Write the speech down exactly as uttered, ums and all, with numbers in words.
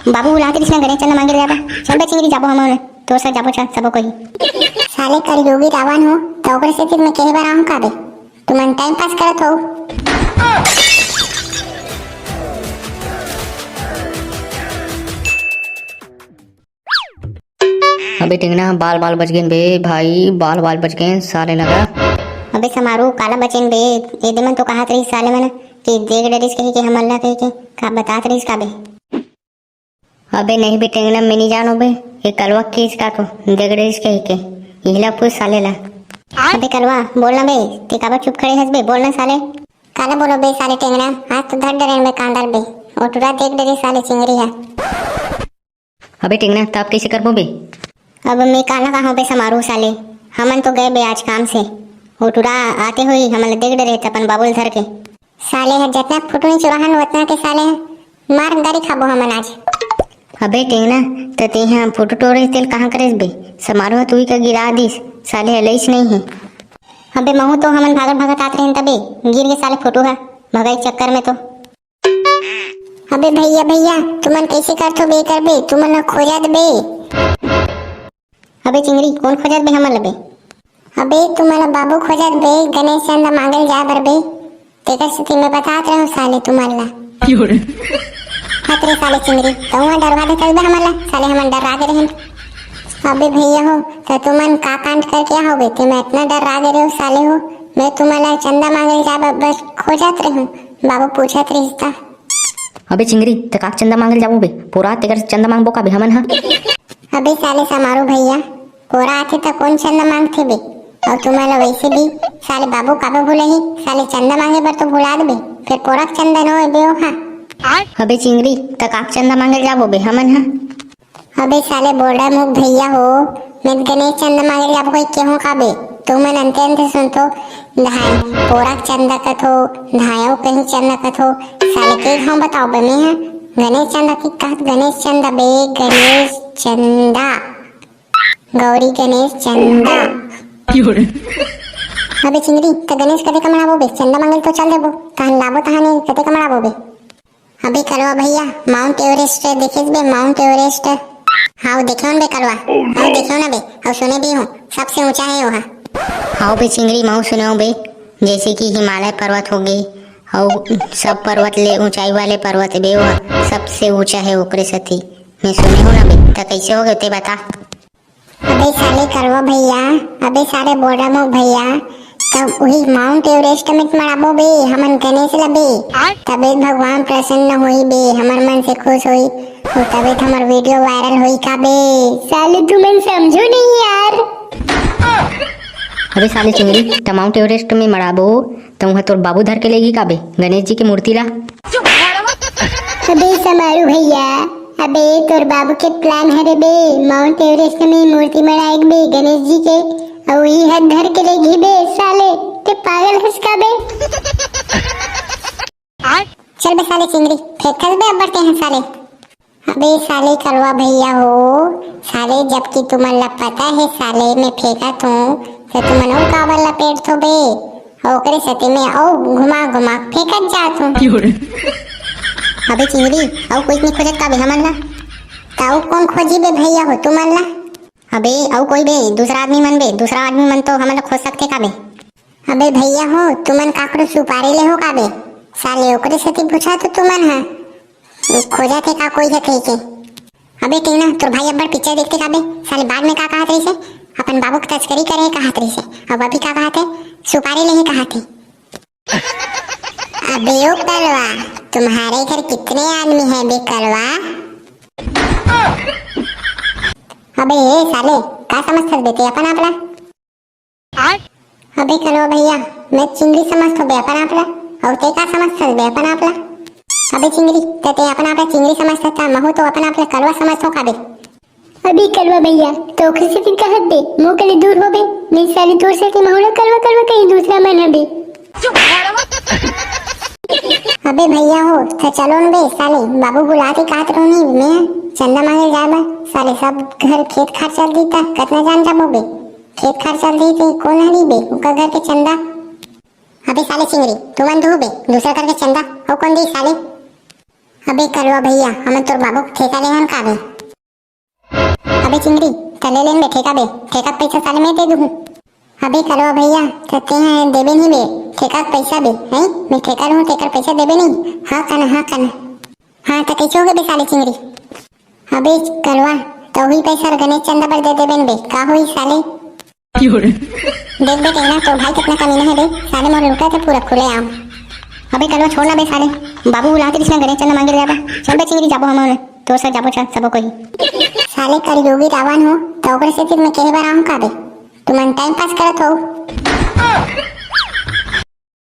बाबू बुलात रहिस ना गणेश चंदा मांगे ले जाबा। चल बे चिंगरी, जाबो हमन, तोर साथ जाबो, चल सबो कोई। साले कलयुगी रावण हो, त ओकरे सेती मैं कहे बर आहूं का बे? तुमन टाइम पास करत हो। अबे टेंगना, बाल बाल बच गेन बे भाई, बाल बाल बच गेन साले लगा। अबे समारू, काला बचेन बे? एदे मन तो कहत रहिस साले मन कि देख डरिस कही के हमन ला कही के, का बतात रहिस का बे? अबे नहीं बे टेंगना, मैं नहीं जानों बे, ये कलवा किस का तो देख डरिस कही के, इहला पूछ साले ला। अबे कलवा, बोल ना बे, ते काबर चुप खड़े हस बे, बोल ना साले। काला बोलों बे साले टेंगना, आज तो धर डरेन बे कांदर बे, ओ टुरा देख डरिस साले चिंगरी हा। अबे टेंगना, त अब कइसे करबो बे? अब मैं काला कहां बे समारू साले, हमन तो गए बे आज काम से। ओ टुरा आते होही, हमन ला देख डरे त अपन बाबू ल धर के। साले ह जतना फुटुनी चुराहन ओतना के साले ह मार गारी खाबो हमन आज। अबे टेंगना, त तेहा फुटू टोरे तेल कहां करेस बे? समारू ह तुही का गिरा दिस, साले ह लइस नहीं है। अबे महू तो हमन भागत भागत आत रहेन तबे गिर गे साले फुटू ह भगाई चक्कर में तो। अबे भैया, भैया, तुमन कइसे करथो बे, करबे, तुमन ला खोजत बे। अबे चिंगरी, कोन खोजत बे हमन ला बे? अबे तुमन ला बाबू खोजत बे, गणेश चंदा मांगे ल जाए बर बे। तेकर सेती मैं बतात रहूं साले तुमन ला। हत रे साले चिंगरी, तउहा डरवा देथस बे हमन ला, साले हमन डर्रा गे रहेन। अबे भैया हो, त तुमन का कांड करके आओ बे, ते मैं इतना डर्रा गे रहेंव साले हो। मैं तुमन ला चंदा मांगे ल जाए बर बस खोजत रहूं, बाबू पूछत रहिस ता। अबे चिंगरी, त का चंदा मांगे ल जाबो बे? पोरा तेकर चंदा मांगबो का बे हमन हा? अबे साले समारू भैया, पोरा आथे त कोन चंदा मांगथे बे? अउ तुमन ला वैसे भी साले बाबू काबर भुलाही? साले चंदा मांगे बर तो भुला देबे, फेर पोरा के चंदा नो बे ओहा। अबे चिंगरी, त का चंदा मांगे ल जाबो बे हमन हा? अबे साले बोड़ा मुख भैया हो, मैं गणेश चंदा मांगे ल जाबो कही केहूं का बे? तुमन अंते अंते सुनथो, धाय पोरा के चंदा कथो, धाय अउ कहीं चंदा कथो, साले के घाव बताओ बे मैं हा? गणेश चंदा की कहत, गणेश चंदा बे, गणेश चंदा, गौरी गणेश चंदा। अबे चिंगरी, त गणेश कते का मनाबो बे? चंदा मांगे ल तो चल देबो, तहन लाबो तहन कते का मनाबो बे? अबे कलवा भैया, माउंट एवरेस्ट देखेस बे, माउंट एवरेस्ट? हाव देखेंव बे कलवा, हाव देखेंव ना बे, अउ सुने भी हूं, सबसे ऊंचा है ओहा। हाव बे चिंगरी, महू सुनेंव बे, जैसे कि हिमालय पर्वत होगे, अउ सब पर्वत ले ऊंचाई वाले पर्वत बे ओहा, सबसे ऊंचा है ओकरे सेती। मैं सुने हूं ना बे, त कैसे होगे ते बता। अबे साले कलवा भैया, अबे साले बोड़ा मुख भैया, तब उही माउंट एवरेस्ट में मड़ाबो बे हमन गणेश ला बे। आय। तबे भगवान प्रसन्न होही बे, हमर मन से खुश होही, अउ तबे त हमर वीडियो वायरल होही का बे। साले तुमन समझो नहीं यार। अबे साले चिंगरी, त माउंट एवरेस्ट में मड़ाबो, त उहां तोर बाबू धर के लेगी का बे गणेश जी के मूर्ति ला? अबे समारू भैया, अबे तोर बाबू के प्लान हरे बे, माउंट एवरेस्ट में मूर्ति मड़ाए के बे गणेश जी के, अउ ई हर धर के लेगी बे साले, ते पागल हस का बे? चल बे साले चिंगरी, फेंकल बे अब्बड़ ते हैं साले। अबे साले कलवा भैया हो, साले जबकि तुमन ला पता है साले मैं फेंकत हूं, त तुमन अउ काबर लपेटथो बे? अउ ओकरे सेती मैं अउ घुमा घुमा फेंकत जात हूं। अबे चिंगरी, अउ कोई नहीं खोजत का बे हमन ला? त अउ कोन खोजी बे भैया हो तुमन ला? अबे अउ कोई बे, दूसरा आदमी मन बे, दूसरा आदमी मन तो हमन ला खोज सकथे का बे? अबे भैया हो, तुमन काकरो सुपारी ले हो का बे? साले ओकरे सेती पूछा तो तुमन हा। खोजत हे का कोई हे कहिके। अबे टीना, तोर भाई अब्बड़ पिक्चर देखथे का बे? साले बाद में का कहत रहिसे? अपन बाबू के तस्करी करे हे कहत रहिसे। अब अभी का कहत हे? सुपारी लेही कहत हे। अबे ओ कलवा, तुम्हारे घर कितने आदमी हैं बे कलवा? अबे ए साले, का समझथस बे ते अपन आप ला? अबे कलवा भैया, मैं चिंगरी समझथों बे अपन आप ला, अउ ते का समझथस बे अपन आप ला? अबे चिंगरी, ते, ते अपन आप ला चिंगरी समझथस त महू तो अपन आप ला कलवा समझथों का बे? अबे कलवा भैया, तो ओखर से फिर कहत बे, मुंह के ले दूर हो बे, नहीं साले तोर से के महू ला कलवा कलवा कहीं दूसरा मन हबे। अबे भैया हो, त चलो न बे साले, बाबू बुलात हे कहत रहो नहीं, मैं चंदा मांगे जाए बर, साले सब घर खेत खार चल दी त कतना जान जाबो बे? खेत खार चल दी त कोन हरी बे, ओकर घर के चंदा? अबे साले चिंगरी, तुमन दू बे, दूसरा घर के चंदा, अउ कोन दी साले? अबे कलवा भैया, हमन तोर बाबू के ठेका ले हन का बे? अबे चिंगरी, त ले लेन बे ठेका बे, ठेका के पैसा साले मैं दे दूहूं। अबे कलवा भैया, त तेहा देबे नहीं बे, ठेका के पैसा बे, हैं? मैं ठेका लूं, तेकर पैसा देबे नहीं? हाँ कना, हाँ कना। हाँ, त कैसे होगे बे साले चिंगरी? अबे कलवा, त वही पैसा गणेश चंदा बर दे देबे न बे, का होई साले? देख बे टेंगना, तोर भाई कितना कमीना है बे, साले मोर लूटत हे पूरा खुलेआम। अबे कलवा छोड़ ना बे साले, बाबू बुलाते रहिस ना गणेश चंदा मांगे ला जाबा। चल बे चिंगरी जाबो हमन, तोर साथ जाबो चल सबो कोई। साले कलयुगी रावण हो, त ओकरे सेती मैं कहे बर आऊं का बे? तुमन टाइम पास करत हो।